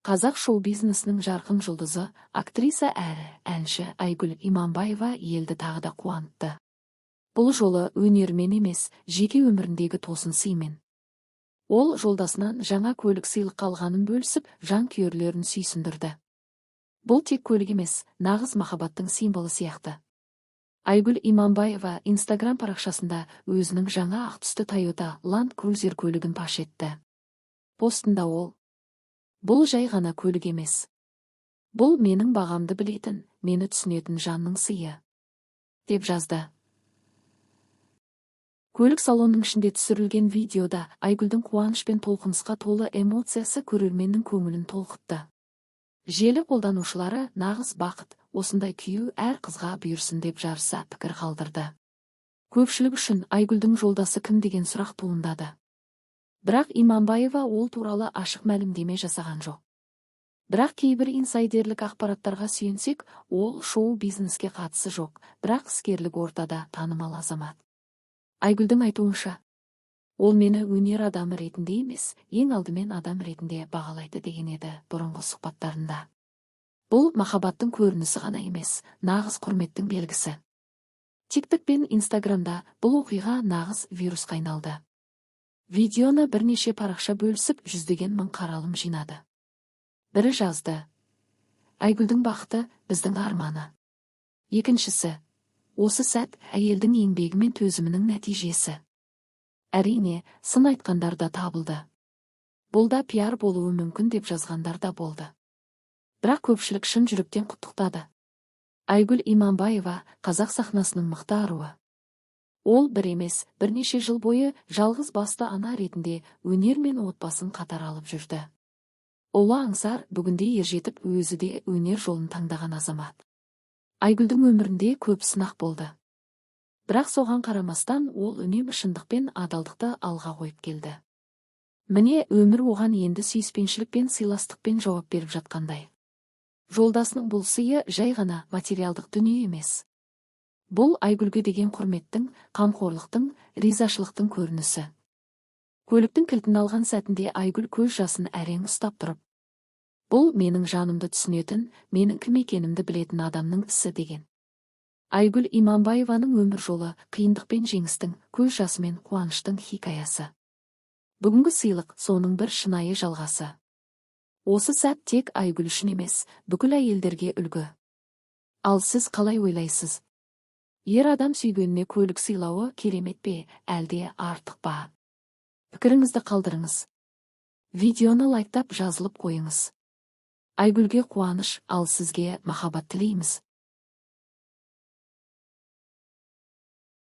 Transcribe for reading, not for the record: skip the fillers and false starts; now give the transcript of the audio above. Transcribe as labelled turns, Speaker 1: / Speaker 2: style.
Speaker 1: Қазақ шоу-бизнесінің жарқын жұлдызы, актриса әрі әнші Айгүл Иманбаева елді тағы да қуантты. Бұл жолы өнерімен емес, жеке өміріндегі тосын сыймен. Ол жолдасынан жаңа көлік сыйлыққа алғанын бөлісіп, жанкүйерлерін сүйсіндірді. Бұл тек көлік емес, нағыз махаббаттың символы сияқты. Айгүл Иманбаева Инстаграм парақшасында өзінің жаңа ақ түсті Toyota Land Cruiser көлігін паш етті. Постында ол: «Бұл жай ғана көлік емес. Бұл менің бағамды білетін, мені түсінетін жанның сыйы», – деп жазды. Көлік салонының ішінде түсірілген видеода Айгүлдің қуаныш пен толқынысқа толы эмоциясы көрерменнің көңілін толқытты. Желі қолданушылары «Нағыз бақыт, осындай күйеу әр қызға бұйырсын» деп жарыса пікір қалдырды. Көпшілік үшін Айгүлдің жолдасы кім деген сұрақ туындады. Бірақ Иманбаева ол туралы ашық мәлімдеме жасаған жоқ. Бірақ кейбір инсайдерлік ақпараттарға сүйенсек, ол шоу-бизнеске қатысы жоқ, бірақ іскерлік ортада танымал азамат. Айгүлдің айтуынша, «Ол мені өнер адамы ретінде емес, ең алдымен адам ретінде бағалайды» деген еді бұрынғы сұхбаттарында. Бұл махаббаттың көрінісі ғана емес, нағыз құрметтің белгісі. ТикТок пен Инстаграмда бұл оқиға нағыз вирусқа айналды. Видеоны бірнеше парақша бөлісіп, жүздеген мың қаралым жинады. Бірі жазды: «Айгүлдің бақыты – біздің арманы». Екіншісі: «Осы сәт әйелдің еңбегі мен төзімінің нәтижесі». Әрине, сын айтқандар да табылды. «Бұл да пиар болуы мүмкін» деп жазғандар да болды. Бірақ көпшілік шын жүректен құттықтады. Айгүл Иманбаева – қазақ сахнасының мықты аруы. Ол бір емес, бірнеше жыл бойы жалғыз басты ана ретінде өнер мен отбасын қатар алып жүрді. Ұлы Аңсар бүгінде ержетіп, өзі де өнер жолын таңдаған азамат. Айгүлдің өмірінде көп сынақ болды. Бірақ соған қарамастан ол үнемі шындық пен адалдықты алға қойып келді. Міне, өмір оған енді сүйіспеншілік пен сыйластықпен жауап беріп жатқандай. Жолдасының бұл сыйы жай ғана материалдық дүние емес. Бұл Айгүлге деген құрметтің, қамқорлықтың, ризашылықтың көрінісі. Көліктің кілтін алған сәтінде Айгүл көз жасын әрең ұстап тұрып, «Бұл менің жанымды түсінетін, менің кім екенімді білетін адамның ісі» деген. Айгүл Иманбаеваның өмір жолы – қиындық пен жеңістің, көз жасы мен қуаныштың хикаясы. Бүгінгі сыйлық – соның бір шынайы жалғасы. Осы сәт тек Айгүл үшін емес, бүкіл әйелдерге үлгі. Ал сіз қалай ойлайсыз? Ер адам сүйгеніне көлік сыйлауы керемет пе, әлде артық па? Пікіріңізді қалдырыңыз. Видеоны лайктап, жазылып қойыңыз. Айгүлге қуаныш, ал сізге махаббат тілейміз.